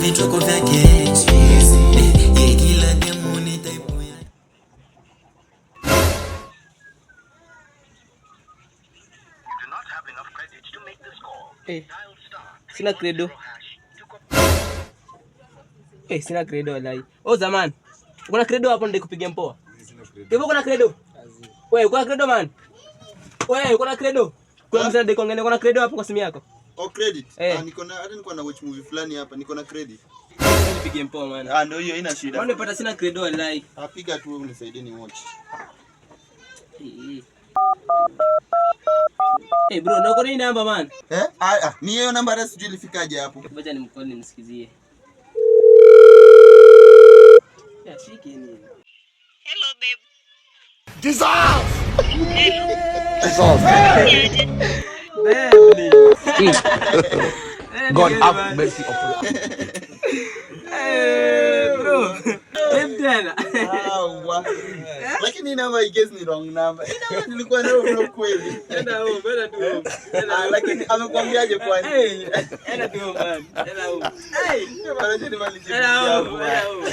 Vituko vyake. Eh, kila demu ni type yake. Eh, sina credo. Eh, sina credo walai. Oh zaman. Uko na credo hapo ndio kupigia mpoa. Hivyo uko na credo? Wewe uko na credo, man? Wewe uko na credo? Kuna mzee ndio kuangalia, uko na credo hapo kwa simu yako? Oh, credit. Eh. Ah, niko na, hata niko na watch movie fulani hapa, niko na credit. Nipigie mpoa, man. Ah, ndio hiyo, haina shida. Mbona nimepata sina credo walai? Ah, piga tu wewe unisaidie ni watch. Eh, eh, bro, na uko na hii namba, man? Eh? Ah, ah, ni hiyo namba, hata sijui ilifikaje hapo. Ngoja nimcall nimsikizie. Ya shike nini? Hello, babe. Babe. God have mercy upon us. Eh, bro. Babe tena. Ah, wa. Lakini hii namba, I guess ni wrong number. Hii namba nilikuwa nayo, bro, kweli. Enda home, enda tu home. Enda Ah, home. lakini amekwambiaje kwani? Hey, enda tu home, man. Enda home. Hey, bana, nimalizie Enda yangu, home, man. enda home.